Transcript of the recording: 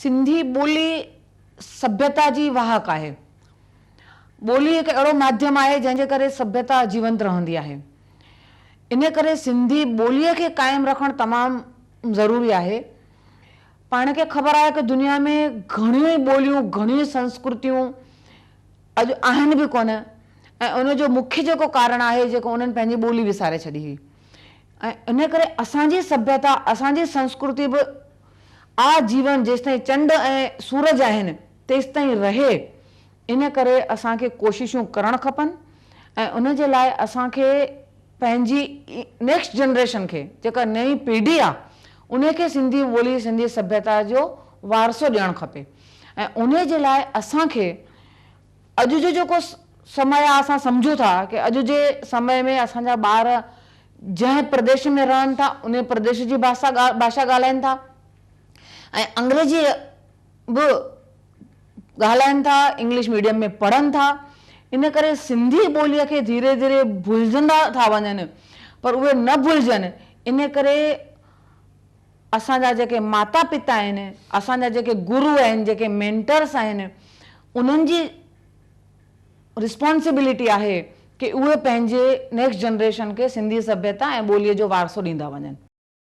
سنڌي ٻولي سڀيتا جي واهڪ آهي. ٻولي هڪ اهڙو ماڌيم آهي جنهن جي ڪري سڀيتا جيونت رهندي آهي. ان ڪري سنڌي ٻوليء کي قائم رکڻ تمام ضروري آهي. پاڻ کي خبر آهي ته دنيا ۾ گهڻيون ئي ٻوليون، گهڻيون ئي سنسڪرتيون اڄ آهن به ڪونه ۽ ان جو مکيه جيڪو ڪارڻ آهي جيڪو انهن پنهنجي ٻولي وساري ڇڏي هئي ۽ ان ڪري اسان جي سڀيتا، اسان جي سنسڪرتي به آ جيون جيستائين چنڊ ۽ سورج آهن تيستائين رهي ان ڪري اسان کي ڪوششون ڪرڻ کپن ۽ ان جي لاء اسان کي پنهنجي نيڪسٽ جنريشن کي جيڪا نئين پيڙهي آ ان کي سنڌي ٻولي سنڌي سڀيتا جو وارثو ڏيڻ کپي ۽ ان جي لاء اسان کي اڄ جو جيڪو سمي آ اسان سمجهون ٿا ڪي اڄ جي سمي ۾ اسان جا ٻار جنهن پرديش ۾ رهن ٿا ان پرديش جي ڀاشا ڀاشا ڳالهائين ٿا ۽ انگريزي به ڳالهائين ٿا انگلش ميڊيم ۾ پڙهن ٿا ان ڪري سنڌي ٻوليء کي ڌيري ڌيري ڀلجندا ٿا وڃن پر اهي نه ڀلجن ان ڪري اسان جا جيڪي ماتا پتا آهن اسان جا جيڪي گرو آهن جيڪي مينٽرس آهن انهن جي رسپانسبلٽي آهي ڪي اهي پنهنجي نيڪسٽ جنريشن کي سنڌي سڀيتا ۽ ٻوليء جو وارثو ڏيندا وڃن.